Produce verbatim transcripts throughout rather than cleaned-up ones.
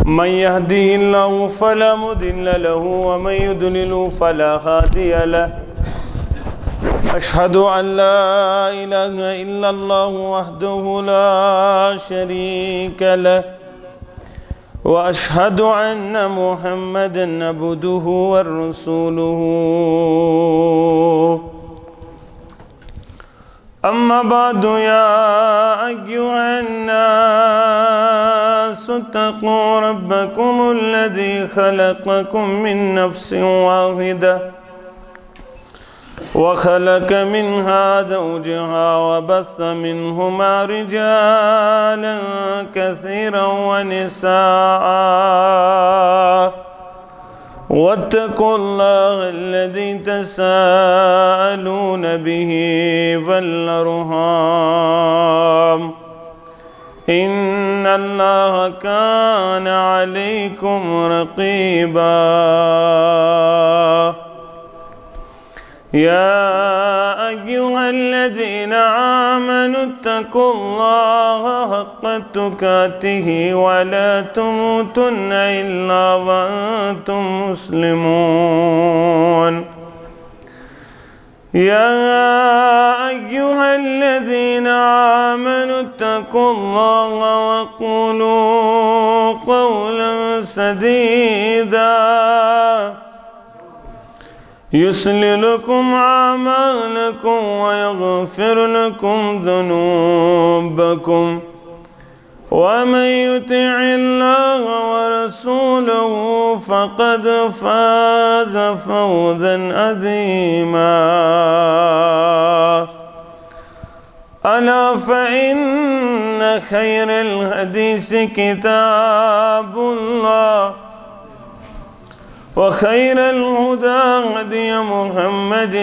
من يهده الله فلا مضل له، ومن يضلل فلا هادي له. أشهد أن لا إله إلا الله وحده لا شريك له، وأشهد أن محمدا عبده ورسوله. أما بعد، يا أيها الناس اتقوا ربكم الذي خلقكم من نفس واحدة، وخلق منها زوجها، وبث منهما رجالا كثيرا ونساء، واتقوا الله الذي تساءلون به والأرحام، إن الله كان عليكم رقيبا. يا أيها الذين آمنوا اتقوا الله حق تقاته ولا تموتن إلا وأنتم مسلمون. يا أيها الذين آمنوا اتقوا الله وقولوا قولا سديدا، يصلح لكم أعمالكم ويغفر لكم ذنوبكم، ومن يطع الله ورسوله فقد فاز فوزا عظيما. ألا فإن خير الحديث كتاب الله، وخير الهدى هدي محمد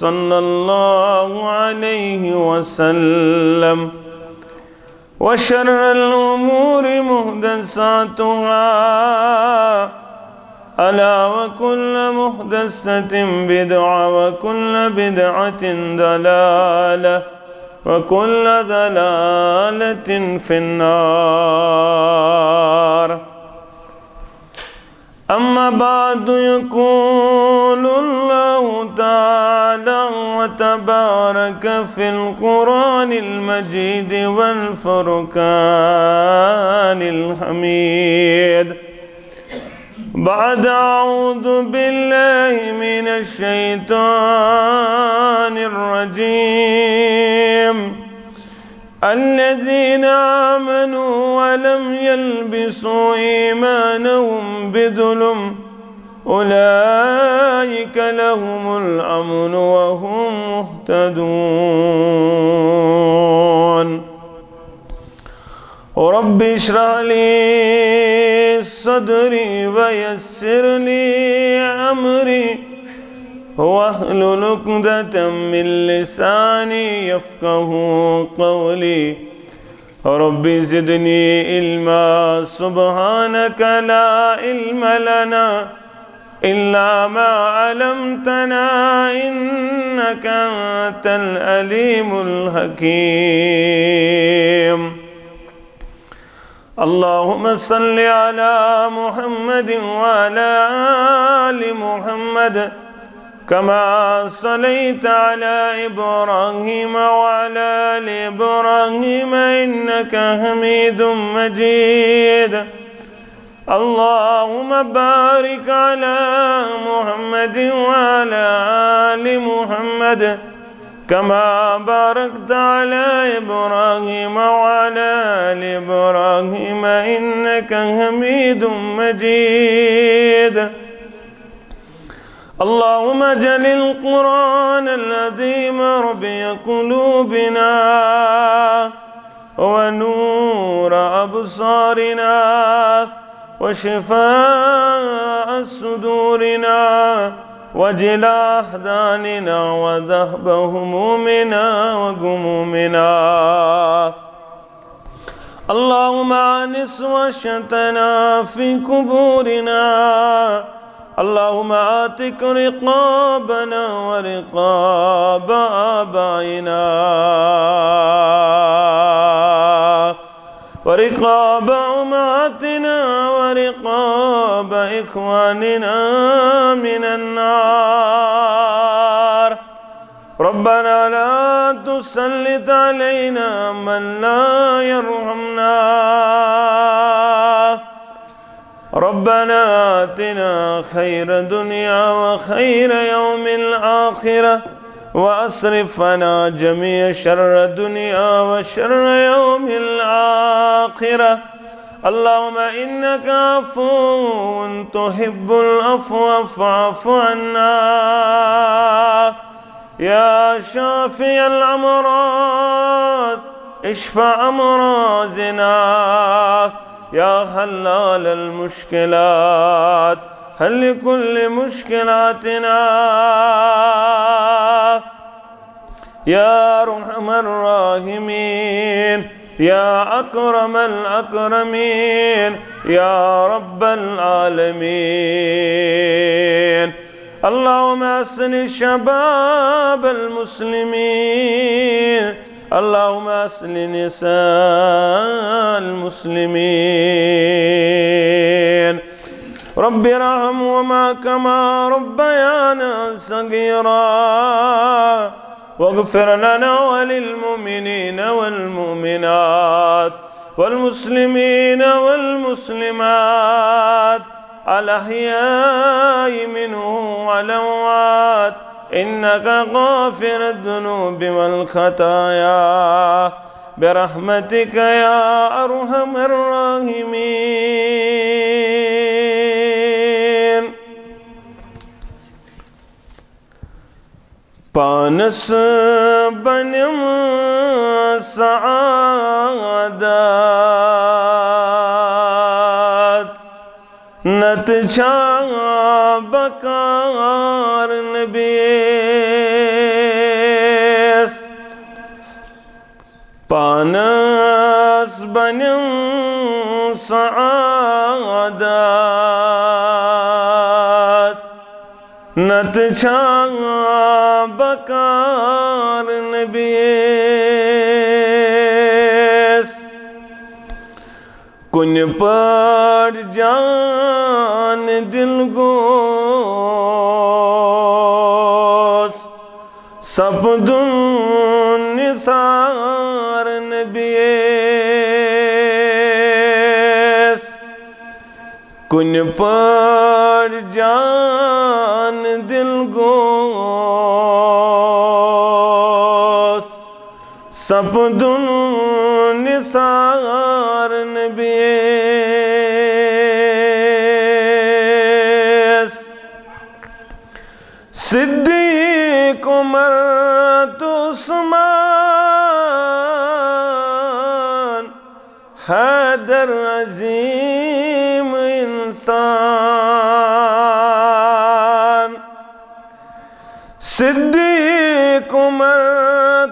صلى الله عليه وسلم، وشر الأمور محدثاتها، ألا وكل محدثة بدعة، وكل بدعة ضلالة، وكل ضلالة في النار. أما بعد، يقول الله تعالى وتبارك في القرآن المجيد والفرقان الحميد، بعد أعوذ بالله من الشيطان الرجيم، الذين آمنوا ولم يلبسوا إيمانهم بظلم، أولئك لهم الأمن وهم مهتدون. رب اشرح لي صدري ويسر لي أمري واحلل عقدة من لساني يفقه قولي. رب زدني علما. سبحانك لا علم لنا إلا ما علمتنا إنك أنت العليم الحكيم. اللهم صل على محمد وعلى آل محمد كما صليت على إبراهيم وعلى آل إبراهيم إنك حميد مجيد. اللهم بارك على محمد وعلى آل محمد كما باركت على إبراهيم وعلى آل إبراهيم إنك حميد مجيد. اللهم اجعل القرآن العظيم ربيع قلوبنا ونور أبصارنا وشفاء صدورنا وجلاء أحزاننا وذهاب همومنا وغمومنا. اللهم آنس وحشتنا في قبورنا. اللهم اعتق رقابنا ورقاب آبائنا ورقاب أمهاتنا رقاب إخواننا من النار. ربنا لا تسلط علينا من لا يرحمنا. ربنا آتنا خير دنيا وخير يوم الآخرة، وأصرف عنا جميع شر دنيا وشر يوم الآخرة. اللهم إنك عفو تحب العفو فاعف عنا. يا شافي الأمراض، اشف أمراضنا. يا حلال المشكلات، حل كل مشكلاتنا. يا أرحم الراحمين، يا أكرم الأكرمين، يا رب العالمين. اللهم أصلح شباب المسلمين، اللهم أصلح نساء المسلمين. رب ارحمهما كما ربيانا صغيرا. واغفر لنا وللمؤمنين والمؤمنات والمسلمين والمسلمات الأحياء منهم والأموات إنك غافر الذنوب والخطايا برحمتك يا أرحم الراحمين. پانس بنم سعادت، نتہٕ چھا بکار نبیس۔ پانس بنم سعادت، نتہٕ چھا بکار نبیس۔ کُنہِ پٲٹھۍ جان دِل گوٚژھ سپدُن نثار نبیس۔ کُنہِ پٲٹھۍ جان دِل گوٚژھ سپدُن نثار نبیس۔ صدیق، عمر تہٕ عثمان، حیدر عظیم انسان۔ صدیق، عمر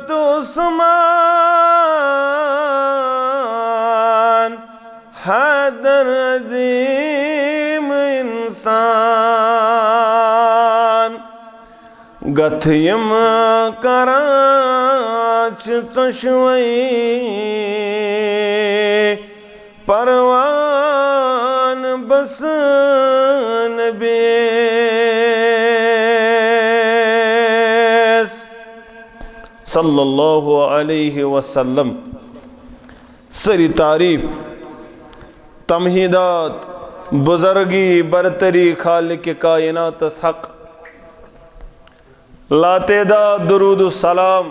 تہٕ عثمان، حیدر عظیم انسان۔ گتھ یِم کران چھِ ژۄشوَے پروان بس نبیس۔ صلی اللہ علیہ وسلم۔ سٲری تعریٖف، تمہیٖدات، بزرگی، برتری خالق کائناتس حق۔ لاتعداد درود و سلام،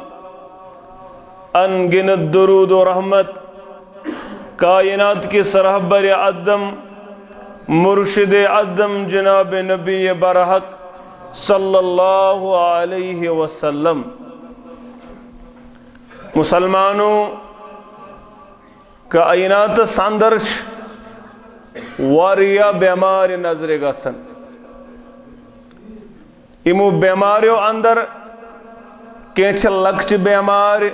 ان گنت درود و رحمت کائنات کِس رہبر اعظم، مرشد اعظم جناب نبی برحق صلی اللہ علیہ وسلم۔ مسلمانو، کائناتس اندر چھِ واریاہ بیمارِ نظرِ گژھان۔ یِمو بیماریو اندر کینٛہہ چھِ لۄکچہِ بیمارِ،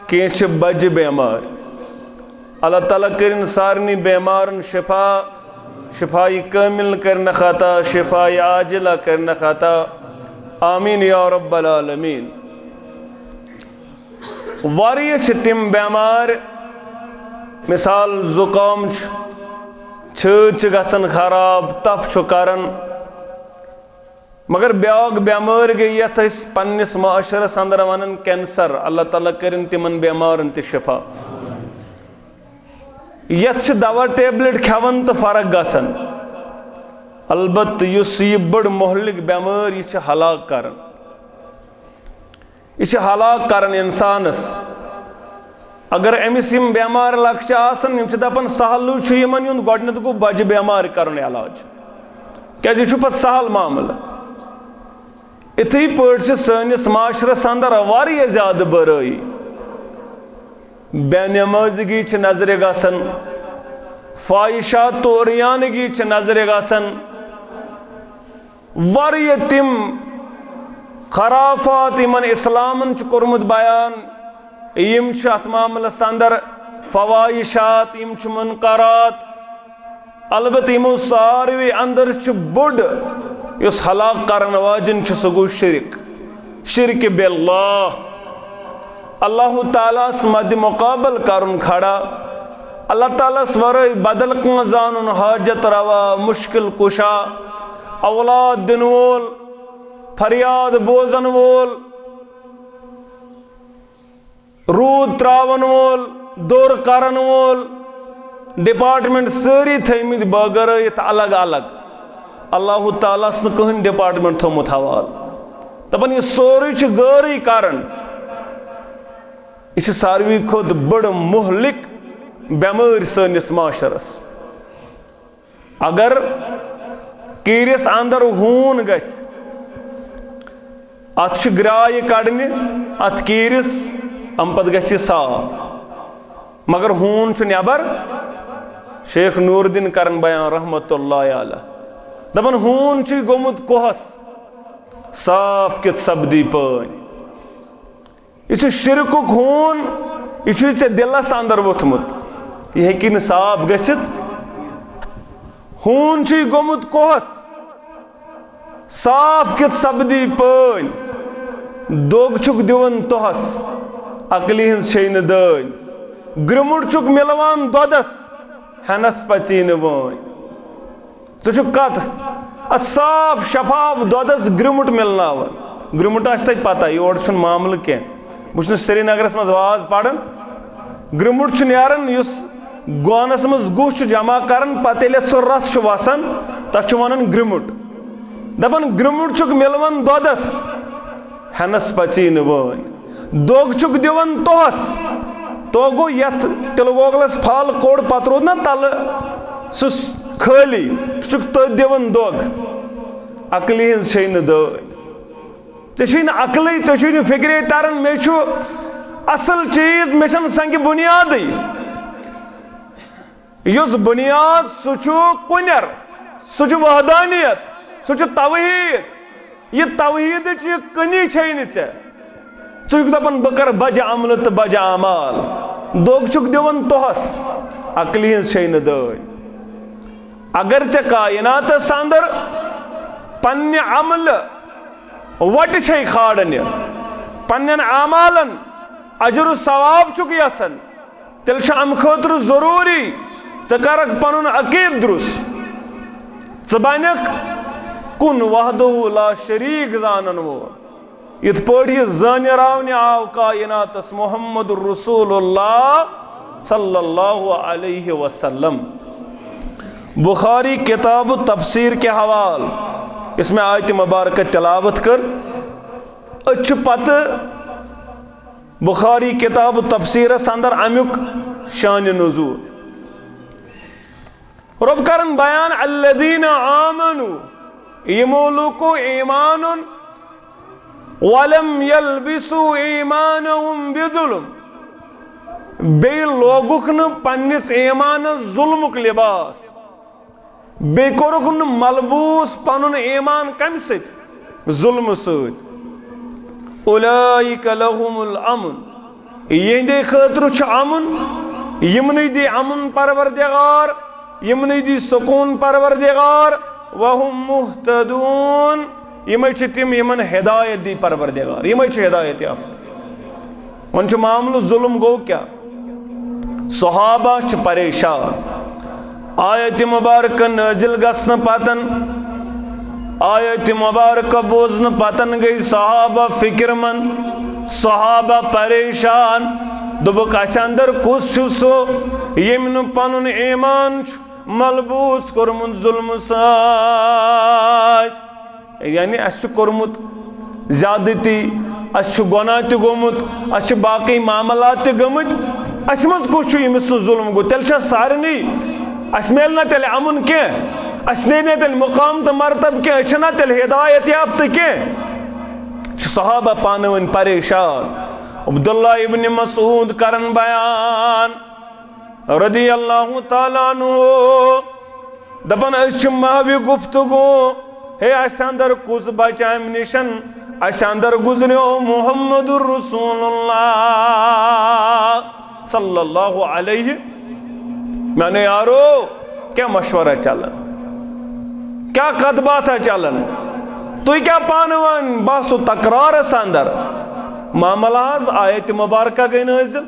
کینٛہہ چھِ بجہِ بیمارِ۔ اللہ تعالیٰ کٔرِن سارنٕے بیمارن شفا، شفایہِ کامل کٔرِنَکھ عطا، شفایہِ عاجلہ کٔرِنَکھ عطا۔ آمین یا رب العالمین۔ واریاہ چھِ تِم بیمارِ، مثال زُکام چھُ، چھٲتۍ چھِ گژھان خراب، تپھ چھُ کران۔ مگر بیاکھ بٮ۪مٲرۍ گٔے، یتھ أسۍ پننِس معاشرس اندر ونان کینسر۔ اللہ تعالیٰ کٔرِن تِمن بٮ۪مارن تہِ شفا۔ یتھ چھِ دوا ٹیبلٹ کھٮ۪وان تہٕ فرق گژھان۔ البتہٕ یُس یہِ بٔڑ مہلک بٮ۪مٲرۍ، یہِ چھِ ہلاک کران۔ یہِ چھِ ہلاک کران انسانس۔ اگر أمِس یِم بٮ۪مارِ لۄکچہِ آسن، یِم چھِ دپان، سہلٕے چھُ یِمن یُن، گۄڈٕنٮ۪تھ گوٚو بجہِ بٮ۪مارِ کرُن علاج، کیازِ یہِ چھُ پتہٕ سہل معاملہٕ۔ اِتھٕے پٲٹھۍ چھِ سٲنِس معاشرس اندر واریاہ زیادٕ بُرٲیی۔ بے نمازگی چھِ نظرِ گژھان، فاحشات تہٕ عریانگی چھِ نظرِ گژھان، واریاہ تِم خرافات یِمن اسلامن چھُ کوٚرمُت بیان، یِم چھِ اتھ معاملس اندر فواحشات، یِم چھِ منکرات۔ البتہٕ یِمو ساروی اندر چھُ بوٚڑ، یُس ہلاک کرن واجٮ۪ن چھُ، سُہ گوٚو شرک، شرک باللہ۔ اللہ تعالیٰ ہس مد مقابل کرُن کھڑا، اللہ تعالیٰ ہس ورٲے بدل کانٛہہ زانُن حاجت روا، مشکل کشا، اولاد دِنہٕ وول، فریاد بوزن وول، روٗد تراون وول، دوٚر کرن وول، ڈپارٹمنٹ سٲری تھٲومٕتۍ بٲگرٲیِتھ الگ الگ۔ اللہ تعالیٰ ہس نہٕ کٕہٕنۍ ڈپارٹمنٹ تھوٚومُت حوالہٕ۔ دپان، یہِ سورُے چھُ غٲرٕے کران۔ یہِ چھِ ساروی کھۄتہٕ بٔڑ مہلک بٮ۪مٲرۍ سٲنِس معاشرس۔ اگر کیٖرِس اندر ہوٗن گژھِ، اتھ چھُ گرٛایہِ کڑنہِ، اتھ کیٖرِس، امہِ پتہٕ گژھِ یہِ صاف۔ مگر ہوٗن چھُ نٮ۪بر۔ شیخ نور الدین کرن بیان رحمت اللہ علیہ، دپان، ہوٗن چھُے گوٚمُت کوہس، صاف کِتھ سپدی پٲنۍ۔ یہِ چھُ شرکُک ہوٗن، یہِ چھُے ژےٚ دِلس اندر ووٚتھمُت، یہِ ہیٚکی نہٕ صاف گٔژھِتھ۔ ہوٗن چھُے گوٚمُت کوہس، صاف کِتھ سپدی پٲنۍ۔ دوٚگ چھُکھ دِوان توہس، عقلہِ ہٕنٛز چھے نہٕ دٲنۍ۔ گرٛمُٹ چھُکھ مِلوان دۄدس، ہٮ۪نس پژی نہٕ وٲنۍ۔ ژٕ چھُکھ کتھ اتھ صاف شفاف دۄدس گرٛمُٹ مِلناوان؟ گرٛمُٹ آسہِ تۄہہِ پتہ، یور چھُنہٕ معاملہٕ کینٛہہ۔ بہٕ چھُس نہٕ سرینگرس منٛز واز پران۔ گرٛمُٹ چھُ نیران، یُس گونس منٛز گُہہ چھُ جمع کران، پتہٕ ییٚلہِ اتھ سُہ رس چھُ وسان، تتھ چھُ ونان گرٛمُٹ۔ دپان، گرٛمُٹ چھُکھ مِلوان دۄدس، ہٮ۪نس پژی نہٕ وٲنۍ۔ دوٚگ چھُکھ دِوان توہس۔ تو گوٚو یتھ تِلہٕ گۄگلس پھل کوٚڑ، پتہٕ روٗد نہ تلہٕ سُہ س-، خٲلی۔ ژٕ چھُکھ تٔتھۍ دِوان دوٚگ۔ عقلہِ ہٕنٛز چھے نہٕ دٲنۍ۔ ژےٚ چھُے نہٕ عقلٕے، ژےٚ چھُے نہٕ فکرے تران۔ مےٚ چھُ اصل چیٖز، مےٚ چھَنہٕ سنگہِ بنیادٕے۔ یُس بنیاد، سُہ چھُ کُنٮ۪ر، سُہ چھُ وحدانیت، سُہ چھُ توحید۔ یہِ توحیدٕچ یہِ کٔمی چھے نہٕ ژےٚ۔ ژٕ چھُکھ دپان، بہٕ کرٕ بجہِ عملہٕ تہٕ بجہِ اعمال۔ دوٚگ چھُکھ دِوان توہس، عقلہِ ہٕنٛز چھے نہٕ دٲنۍ۔ اگر ژےٚ کائناتس اندر پننہِ عملہٕ وۄٹہِ چھے کھالنہِ، پننٮ۪ن اعمالن اجر و ثواب چھُکھ یژھان، تیٚلہِ چھُ امہِ خٲطرٕ ضروٗری ژٕ کرکھ پنُن عقیدٕ درست۔ ژٕ بنکھ کُن وحدہ لا شریک زانن وول، یِتھ پٲٹھۍ یہِ زٲنِراونہِ آو کائناتس محمد رسول اللہ صلی اللہ علیہ وسلم۔ بخاری کتاب تفسیر کے حوال، یُس مےٚ آیت مبارکہ تلاوت کٔر، أتھۍ چھُ پتہٕ بخاری کتاب تفسیرس اندر امیُک شان نزول۔ رب کرن بیان، الذین آمنوا، یِمو لوٗکو ایمان اوٚن، ولم یلبسوا ایمانہم بظلم، بیٚیہِ لوگُکھ نہٕ پننِس ایمانس ظلمُک لباس۔ بیٚیہِ کوٚرُکھ نہٕ ملبوٗس پنُن ایمان کمہِ سۭتۍ؟ ظلمہٕ سۭتۍ۔ اولئک لہم الامن، یِہنٛدے خٲطرٕ چھُ امن، یِمنٕے دی امن پروردگار، یِمنٕے دی سکوٗن پروردگار، وہم مہتدون، یِمے چھِ تِم یِمن ہدایت دی پروردگار، یِمے چھِ ہدایت یافتہٕ۔ وۄنۍ چھُ معاملہٕ ظلم گوٚو کیٛاہ؟ صحابہ چھِ پریشان۔ آیت مبارکہ نازل گژھنہٕ پتن، آیت مبارکہ بوزنہٕ پتن گٔے صحابہ فکر مند، صحابہ پریشان۔ دوٚپُکھ، اسہِ اندر کُس چھُ سُہ، ییٚمۍ نہٕ پنُن ایمان چھُ ملبوس کوٚرمُت ظلمہٕ سۭتۍ؟ یعنی، اسہِ چھُ کوٚرمُت زیادتی، اسہِ چھُ گۄناہ تہِ گوٚمُت، اسہِ چھِ باقٕے معاملات تہِ گٔمٕتۍ۔ اسہِ منٛز کُس چھُ، ییٚمِس نہٕ ظُلم گوٚو؟ تیٚلہِ چھا سارنٕے؟ اسہِ میلہِ نا تیٚلہِ امُن کینٛہہ؟ اسہِ نیرِ نا تیٚلہِ مقام تہٕ مرتبہٕ کینٛہہ؟ أسۍ چھِنا تیٚلہِ ہدایت یافتہٕ کینٛہہ؟ چھِ صحابہ پانہٕ ؤنۍ پریشان۔ عبداللہ ابن مسعود کرن بیان، رضی اللہ تعالیٰ عنہ، دپان، أسۍ چھِ محوِ گفتگو، ہے، اسہِ اندر کُس بچہِ امہِ نِشن؟ اسہِ اندر گُزریو محمد رسول اللہ صلی اللہ علیہ۔ میانیو یارو، کیا مشورہ چلان؟ کیا کتھ باتھا چلان؟ تُہۍ کیا پانہٕ ؤنۍ باسو تکرارس اندر؟ معاملہ حظ آیت مبارکہ گٔے نٲزِل۔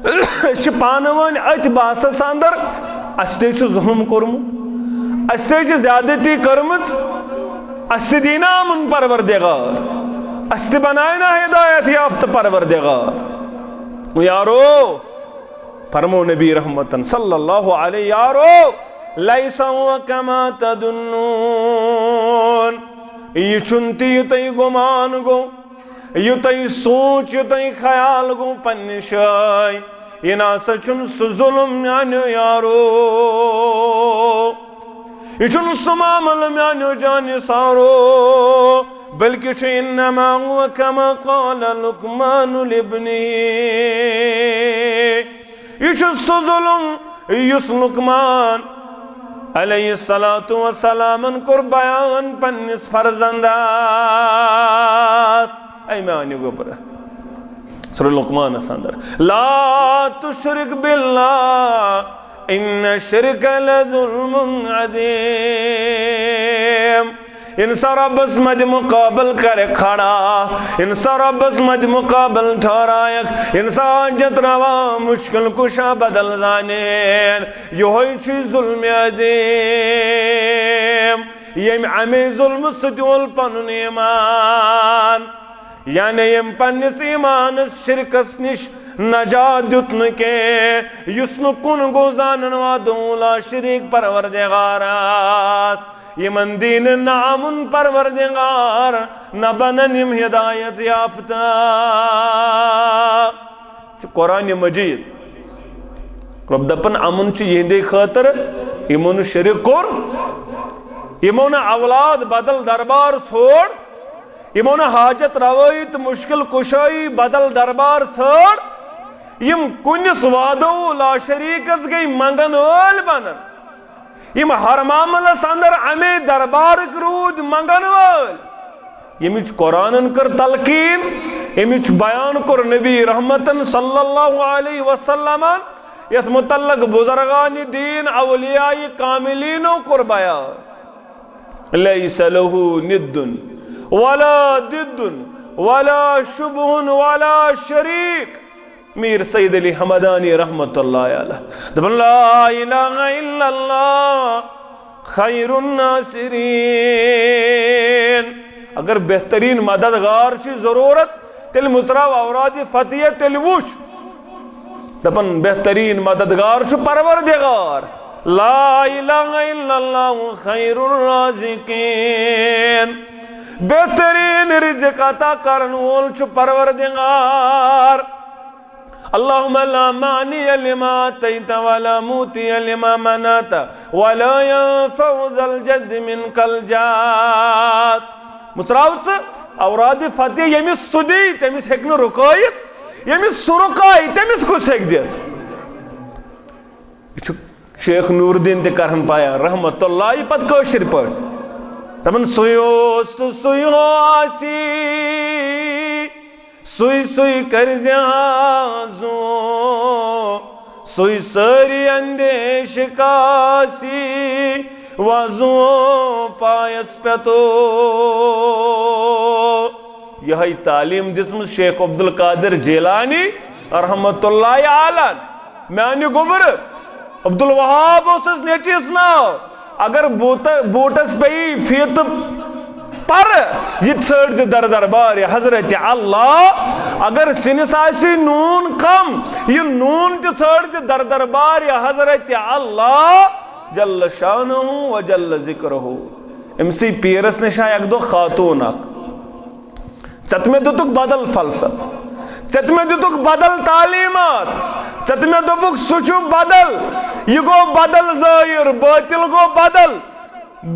أسۍ چھِ پانہٕ ؤنۍ أتھۍ باسس اندر، اسہِ تہِ چھُ ظُلم کوٚرمُت، اسہِ تہِ چھِ زیادتی کٔرمٕژ، اسہِ تہِ دی نا امُن پروردگار، اسہِ تہِ بنایہِ نا ہدایت یافتہٕ پروردگار۔ یارو، فرمو نبی رحمتن صلی اللہ علیہ، یارو، لیس ہوا کما تظنون، یہِ چھُنہٕ تہِ یہِ تۄہہِ گُمان گوٚو، یہِ تۄہہِ سونٛچ، یہِ تۄہہِ خیال گوٚو پننہِ جایہِ، یہِ نہ سا چھُنہٕ سُہ ظُلم میانیو یارو، یہِ چھُنہٕ سُہ معاملہٕ میانیو جانہِ سارو، بلکہِ چھُ انما ہوا کما قال لقمان لابنہ، یہِ چھُ سُہ ظُلم یُس لقمان علیہ الصلوۃ والسلامن کوٚر بیان پننِس فرزندس۔ اے میانہِ گوٚبرٕ، سورہ لقمانس اندر، لا تشرک باللہ ان الشرک لظلم عظیم۔ انسان ربس مد مقابل کرِ کھڑا، انسان ربس مد مقابل ٹھہرایکھ، انسان حاجت روا مشکل کشا بدل زانین، یہوے چھُ ظلم عظیم۔ ییٚمۍ امے ظلمہٕ سۭتۍ وول پنُن ایمان، یعنی ییٚمۍ پننِس ایمانس شرکس نِش نجات دیُت نہٕ کینٛہہ، یُس نہٕ کُن گوٚو زانن وادو لا شریک پروردگارس۔ یِمن دِنہٕ نہٕ امُن پروردگار، نہ بنن یِم ہدایت یافتہ۔ چھُ قرآن مجید۔ رۄب دپان، امُن چھُ یِہنٛدے خٲطرٕ، یِمو نہٕ شرک کوٚر، یِمو نہٕ اولاد بدل دربار ژھوڑ، یِمو نہٕ حاجت روٲیی تہٕ مشکل کشٲیی بدل دربار ژھٲڑ، یِم کُنِس وحدہ لا شریکس گٔے منگن وٲلۍ بنن۔ یِم ہر معاملس اندر امے دربارٕکۍ روٗدۍ منگن وٲلۍ۔ ییٚمِچ قرآنن کٔر تلقین، ییٚمِچ بیان کوٚر نبی رحمتن صلی اللہ علیہ وسلمن، یتھ متعلق بزرگان دین اولیاء کاملینو کوٚر بیان۔ لیس لہ ند ولا ضد ولا شبہ ولا شریک۔ میر سید علی حمدانی رحمت اللہ علیہ دپان، لا الہ الا اللہ خیر الناصرین۔ اگر بہترین مددگار چھ ضرورت، تیٚلہِ مُژراو اوراد فتحیہ، تیٚلہِ وُچھ۔ دپان، بہترین مددگار چھُ پروردگار۔ لا الہ الا اللہ خیر الرازقین۔ بہترین رزق عطا کرن وول چھُ پروردگار۔ اللہم لا مانع لما اعطیت ولا معطی لما منعت ولا ينفع ذا الجد منك الجد۔ مُژراو ژٕ اوراد فتح، ییٚمِس سُہ دی، تٔمِس ہیٚکہِ نہٕ رُکٲیِتھ، ییٚمِس سُہ رُکایہِ، تٔمِس کُس ہیٚکہِ دِتھ؟ یہِ چھُ شیخ نور الدین تہِ کرہن بیان رحمت اللہ پتہٕ کٲشِر پٲٹھۍ۔ دپان، سُے اوس تہٕ سُے آسی، سُے سُے کٔرۍ زِ آزو، سُے سٲری اندیش کاسی وزو پایس پتو۔ یہے تعلیم دِژمٕژ شیخ عبدالقادر جیلانی رحمت اللہ علیہ۔ میانہِ گوٚبرٕ، عبدالوہاب اوسُس نیٚچوِس ناو۔ اگر بوٗٹس پیٚیہِ فیٖتہٕ پرٕ، یہِ ژھٲنٛڈ زِ در دربارِ حضرت اللہ۔ اگر سِنِس آسہِ نوٗن کم، یہِ نوٗن تہِ ژھٲنٛڈ زِ در دربارِ حضرت اللہ جل شانہ و جل ذکرہ۔ أمۍ سٕے پیٖرس نِش آیہِ اکہِ دۄہ خاتوٗن اکھ۔ ژےٚ تہٕ مےٚ دِتُکھ بدل فلسفہٕ، ژےٚ تہٕ مےٚ دِتُکھ بدل تعلیٖمات، ژےٚ تہٕ مےٚ دوٚپُکھ سُہ چھُ بدل، یہِ گوٚو بدل ظٲہِر، باطل گوٚو بدل۔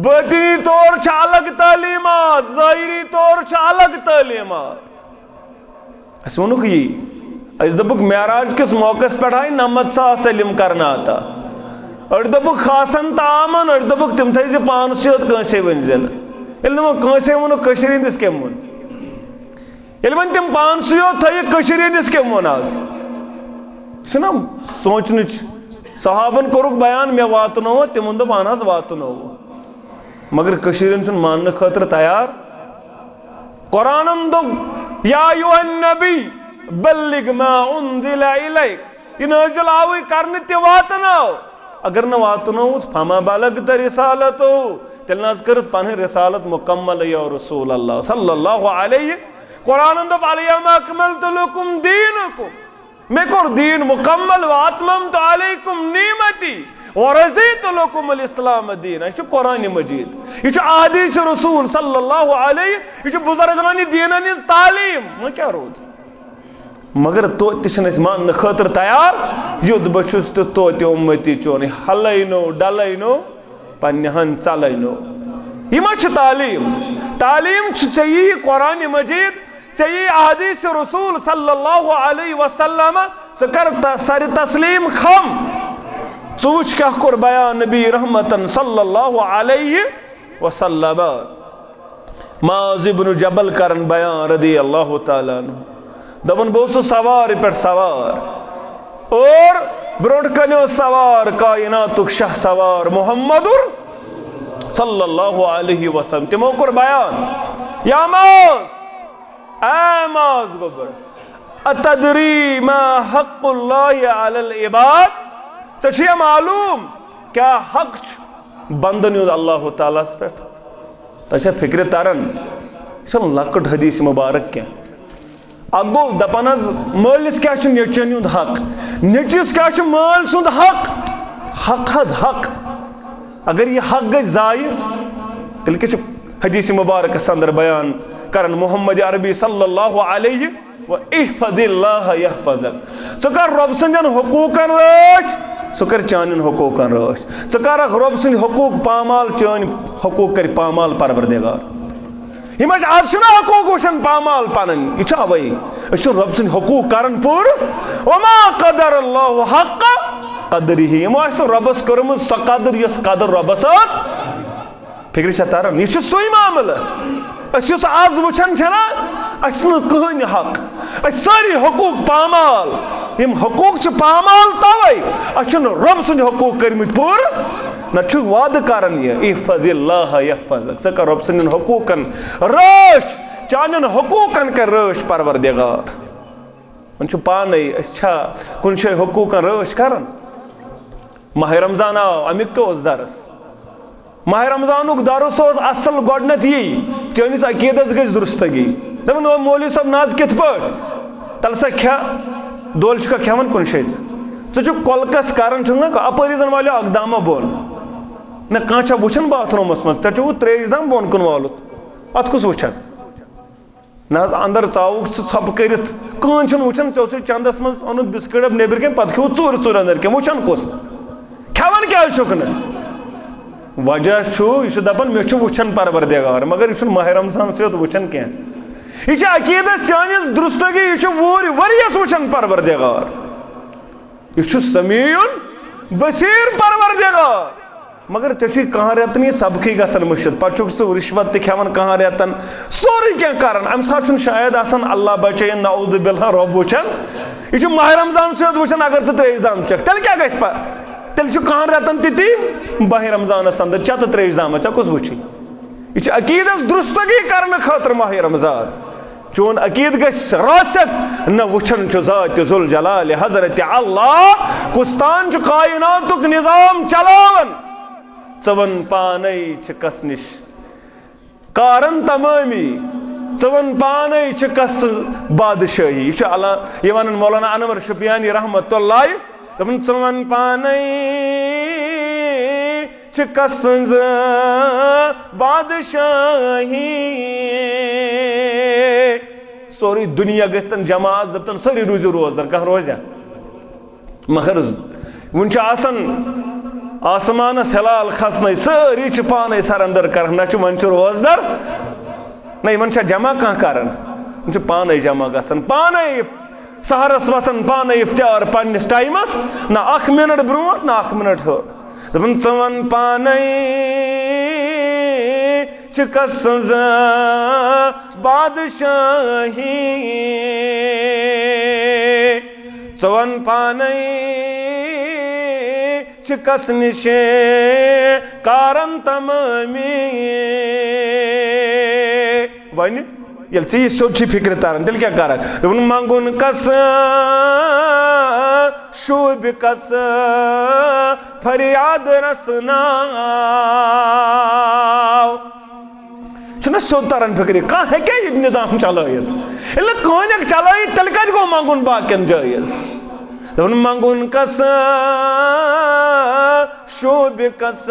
باطنی طور چھِ الگ تعلیٖمات، ظٲہِری طور چھِ الگ تعلیٖمات۔ اَسہِ ووٚنُکھ یی، اَسہِ دوٚپُکھ معراج کِس موقعس پٮ۪ٹھ آیہِ نَمَتھ ساس علم کرنہٕ عطا۔ أڑۍ دوٚپُکھ خاصن تہٕ عامن، أڑۍ دوٚپُکھ تِم تھٲیزِ پانسٕے یوت، کٲنٛسے ؤنۍزِ نہٕ۔ ییٚلہِ نہٕ وۄنۍ کٲنٛسے ووٚنُکھ، کٔشیٖرِ ہٕنٛدِس کٔمۍ ووٚن؟ ییٚلہِ وۄنۍ تِم پانسٕے یوت تھٲیِکھ، کٔشیٖرِ ہٕنٛدِس کٔمۍ ووٚن آز؟ چھُنہ سونٛچنٕچ، صحابن کوٚرُکھ بیان، مےٚ واتنوو، تِمن دوٚپ اہن حظ واتنوو، مگر کٔشیٖرِ ہُنٛد چھُنہٕ ماننہٕ خٲطرٕ تیار۔ قرآنن دوٚپ، یا ایھا النبی بلغ ما انزل الیک، یہِ نٲزِل آوٕے کرنہٕ تہِ واتناو۔ اگر نہٕ واتنووُتھ، فما بلغت رسالتہ، تیٚلہِ نہ حظ کٔرٕتھ پنٕنۍ رسالت مکمل یا رسول اللہ صلی اللہ علیہ۔ قرآنن دوٚپ، الیوم اکملت لکم دینکم، مےٚ کوٚر دیٖن مکمل، واتممت علیکم نعمتی ورضیت لکم الاسلام دینا۔ یہِ چھُ قرآن مجید، یہِ چھُ احادیث رسول صلی اللہ علیہ، یہِ چھُ بزرگان دیٖنن ہٕنٛز تعلیٖم۔ وۄنۍ کیٛاہ روٗد؟ مگر توتہِ تہِ چھِنہٕ أسۍ ماننہٕ خٲطرٕ تیار، یُتھ بہٕ چھُس تہٕ توتہِ اُمتی چون، ہلٲینو ڈلٲینو پننہِ ہن ژلٲینو۔ یہِ ما چھِ تعلیٖم؟ تعلیٖم چھِ ژےٚ یی قرآن مجید، ژےٚ یی احادیث رسول صلی اللہ علیہ وسلم، ژٕ کر ت-، سر تسلیم خم، ژٕ وٕچھ کیٛاہ کوٚر بیان نبی رحمتن صلی اللہ علیہ وسلم۔ معاذ ابن جبل کرن بیان رضی اللہ تعالیٰ عنہ۔ دپان، بہٕ اوسُس سوارِ پٮ۪ٹھ سوار اور برونٛٹھ کنہِ اوس سوار کائناتُک شاہ سوار محمد صلی اللہ علیہ وسلم۔ تِمو کوٚر بیان، یا معاذ، اے معاذ گوٚبر، اتدری ما حق اللہ علی العباد، ژےٚ چھُیا معلوم کیٛاہ حق چھُ بندن ہُنٛد اللہ تعالیٰ ہس پٮ۪ٹھ؟ تۄہہِ چھا فکرِ تران؟ یہِ چھُنہٕ لۄکُٹ حدیث مبارک کینٛہہ۔ اکھ گوٚو دپان حظ، مٲلِس کیٛاہ چھُ نیٚچوٮ۪ن ہُنٛد حق، نیٚچوِس کیٛاہ چھُ مٲلۍ سُنٛد حق؟ حق حظ حق۔ اگر یہِ حق گژھِ ضایع، تیٚلہِ کیٛاہ چھُ حدیث مبارکس اندر بیان کران محمد عربی صلی اللہ علیہ و احفظ اللہ یحفظک۔ ژٕ کر رۄب سٕنٛدٮ۪ن حقوٗقن رٲچھ، سُہ کر چانٮ۪ن حقوٗقن رٲچھ۔ ژٕ کرکھ رۄب سٕنٛدۍ حقوٗق پامال، چٲنۍ حقوٗق کرِ پامال پروردگار۔ یِم أسۍ آز چھِنہ حقوٗق وٕچھان پامال پنٕنۍ، یہِ چھُ اوے، أسۍ چھِنہٕ رۄب سٕنٛدۍ حقوٗق کران پوٗرٕ۔ وما قدر اللہ حق قدرہ، یِمو آسہِ نہٕ رۄبس کٔرمٕژ سۄ قدر، یۄس قدر رۄبس ٲس۔ فکرِ چھا تران؟ یہِ چھُ سُے معاملہٕ۔ أسۍ یُس آز وٕچھان چھِنہ، اَسہِ چھُنہٕ کٕہٕنۍ حق، اَسہِ سٲری حقوٗق پامال۔ یِم حقوٗق چھِ پامال توے، اَسہِ چھُنہٕ رۄب سٕنٛدۍ حقوٗق کٔرمٕتۍ پوٗرٕ۔ نہ چھُ وعدٕ کران یہِ، احفظ اللہ یحفظک، ژٕ کر رۄب سٕنٛدٮ۪ن حقوٗقن رٲچھ، چانٮ۪ن حقوٗقن کر رٲچھ پروردگار۔ وۄنۍ چھُ پانے، أسۍ چھا کُنہِ جایہِ حقوٗقن رٲچھ کران؟ ماہِ رمضان آو، اَمیُک کیٛاہ اوس درس؟ ماہِ رمضانُک درس اوس اصل گۄڈٕنٮ۪تھ یی، چٲنِس عقیٖدس گژھِ درستگی۔ دپان، "او مولوی صٲب، نہ حظ کِتھ پٲٹھۍ؟" تلہٕ سا کھےٚ، دولہِ چھُکھا کھٮ۪وان کُنہِ جایہِ ژٕ؟ ژٕ چھُکھ کۄلکس کران، چھُکھ نہ اپٲری زن والٮ۪و اکھ دامہ بۄن۔ نہ کانٛہہ چھا وٕچھان باتھ روٗمس منٛز؟ تتہِ چھُ ترٛیش دام بۄن کُن والُت۔ اتھ کُس وٕچھان؟ نہ حظ، اندر ژاوُکھ ژٕ ژھۄپہٕ کٔرِتھ، کٕہٕنۍ چھُنہٕ وٕچھان، ژےٚ اوسُے چندس منٛز اوٚنمُت بسکٹ ڈبہٕ نیٚبرۍ کِنۍ، پتہٕ کھیوٚو ژوٗرِ ژوٗرِ اندر کِنۍ، وٕچھان کُس؟ کھٮ۪وان کیٛازِ چھُکھ نہٕ؟ وجہ چھُ، یہِ چھُ دپان، مےٚ چھُ وٕچھان پروردگار، مگر یہِ چھُنہٕ ماہِ رمضانسٕے یوت وٕچھان کینٛہہ۔ یہِ چھِ عقیدس چٲنِس درستگی، یہِ چھُ وُہٕرۍ ؤریس وٕچھان پروردگار۔ یہِ چھُ سمیع بصیر پروردگار۔ مگر ژےٚ چھُے کانٛہہ رٮ۪تہٕ نہٕ یہِ سبقٕے گژھان مٔشِتھ، پتہٕ چھُکھ ژٕ رِشوت تہِ کھٮ۪وان کانٛہہ رٮ۪تن، سورُے کینٛہہ کران، امہِ ساتہٕ چھُنہٕ شاید آسان، اللہ بچٲیِن، نعوذ باللہ، رۄب وٕچھان۔ یہِ چھُ ماہِ رمضانسٕے یوت وٕچھان، اگر ژٕ ترٛیش دام چکھ، تیٚلہِ کیٛاہ گژھِ پتہٕ؟ تیٚلہِ چھُ کانٛہہ رٮ۪تن تہِ تی، ماہِ رمضانس اندر چیٚتہٕ ترٛیش دام، ژےٚ کُس وٕچھی؟ یہِ چھُ عقیدس درستگی کرنہٕ خٲطرٕ ماہِ رمضان۔ چون عقیدٕ گژھِ راسخ، نہ وٕچھان چھُ ذات ذوالجلال حضرت اللہ کُس تان چھُ کائناتُک نظام چلاوان۔ ژٕ وَن پانے چھِ کس نِش کارن تمٲمی، ژٕ وَن پانے چھِ کس بادشاہی۔ یہِ چھُ اللہ، یہِ وَنان مولانا انور شُپیانی رحمت اللہ۔ دوٚپُن، ژٕ وَن پانے چھِ کس سٕنٛز بادشاہی۔ سورُے دُنیا گژھِ تن جمع، آز دَپتن سٲری روٗزِو روزدار، کانٛہہ روزیا؟ مگر وُنہِ چھُ آسان آسمانس ہلال کھسنَے، سٲری چھِ پانے surrender کران، نہ چھُ وۄنۍ چھُ روزدار، نہ یِمن چھا جمع کانٛہہ کران؟ یِم چھِ پانے جمع گژھان، پانے سحرس وۄتھان، پانے افطار پننِس ٹایمس، نہ اکھ منٹ برونٛٹھ، نہ اکھ منٹ ہیوٚر۔ دوٚپُن، ژٕ وَن پانے چھِ کس سٕنٛز بادشاہی؟ ژٕ وَن پانے چھِ کس نِش کارن تمٲمی؟ وۄنۍ ییٚلہِ ژےٚ یہِ سیوٚد چھِ فِکرِ تران، تیٚلہِ کیٛاہ کَرَکھ؟ دوٚپُن، منٛگُن کَس شوٗبہِ کَس فریاد رَسناو۔ چھُنہ سیوٚد تران فِکرِ، کانٛہہ ہیٚکیٛاہ یہِ نظام چلٲیِتھ؟ ییٚلہِ نہٕ کٕہٕنۍ ہیٚکہِ چلٲیِتھ، تیٚلہِ کَتہِ گوٚو منٛگُن باقیَن جٲیِز؟ دوٚپُن، منٛگُن کَس شوٗبہِ کَس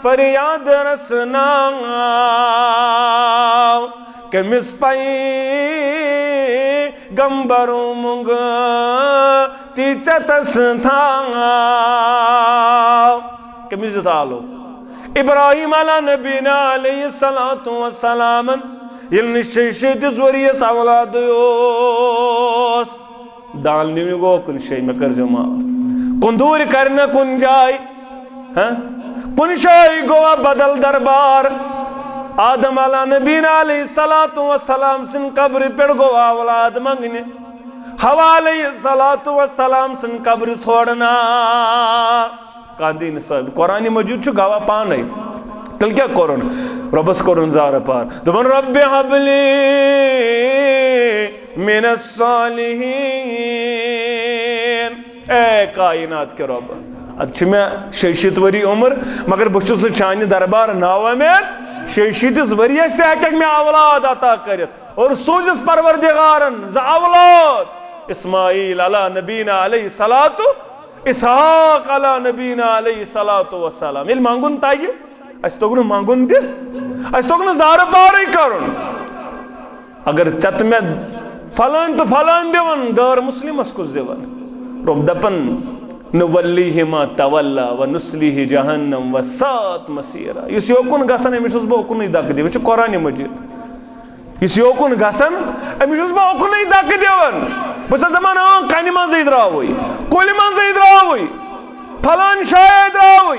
فریاد رسناو، کٔمِس پیغمبرو مۄنٛگ تی ژےٚ تَس تھاو۔ کٔمِس دیُت آلو؟ ابراہیم علیٰ نبینا علیہ الصلوۃ والسلامن۔ ییٚلہِ نہٕ شیٚیہِ شیٖتِس ؤرِیَس اولادٕے اوس، دان نیوٗ یہِ گوٚو کُنہِ جایہِ، مےٚ کٔرۍزیو معاف۔ کُندوٗرۍ کَرِ نہ کُنہِ جایہِ، ہاں؟ کُنہِ جایہِ گوٚوا بدل دربار۔ آدم علیٰ نبینا علیہ الصلوۃ والسلام سٕنٛدِ قبرِ پٮ۪ٹھ گوٚو اولاد منٛگنہِ۔ حوا علیہ الصلوۃ والسلام سٕنٛدِ قبرِ ژھوڑنا۔ کانٛہہ دی نہٕ ثٲبت۔ قرآن مجید چھُ گواہ پانے۔ تیٚلہِ کیٛاہ کوٚرُن؟ رۄبَس کوٚرُن زارٕ پار۔ دوٚپُن، رب حب لی من الصالحین۔ اے کائنات کے رب، اَتھ چھِ مےٚ شیٚیہِ شیٖتھ ؤری عمر، مگر بہٕ چھُس نہٕ چانہِ دربار نااُمید۔ شیٚیہِ شیٖتِس ؤریَس تہِ ہیٚکَکھ مےٚ اولاد عطا کٔرِتھ۔ اور سوٗزِس پروردگارن زٕ اولاد، اسماعیل علیٰ نبینا علیہ الصلوۃ، اسحاق علیٰ نبینا علیہ الصلوۃ والسلام۔ ییٚلہِ منٛگُن تَگہِ، اَسہِ توٚگ نہٕ منٛگُن تہِ، اَسہِ توٚگ نہٕ زارٕ پارٕے کَرُن۔ اگر ژےٚ تہٕ مےٚ فلٲنۍ تہٕ فلٲنۍ دِوان، غٲر مسلمس کُس دِوان؟ رۄب دَپان، نُوَلِّیہِ ما تَوَلَّا وَنُصْلِیہِ جَہَنَّمَ وَسَاءَتْ مَصِیرًا۔ یُس یوکُن گژھان، أمِس چھُس بہٕ اُکنُے دَکہٕ دِوان۔ یہِ چھُ قرآن مجید۔ یُس یوکُن گژھان، أمِس چھُس بہٕ اُکنُے دَکہٕ دِوان۔ بہٕ چھُس دَپان، اۭں، کَنہِ منٛزٕے درٛاوٕے، کُلہِ منٛزٕے درٛاوٕے، فلٲنۍ جایہِ درٛاوٕے۔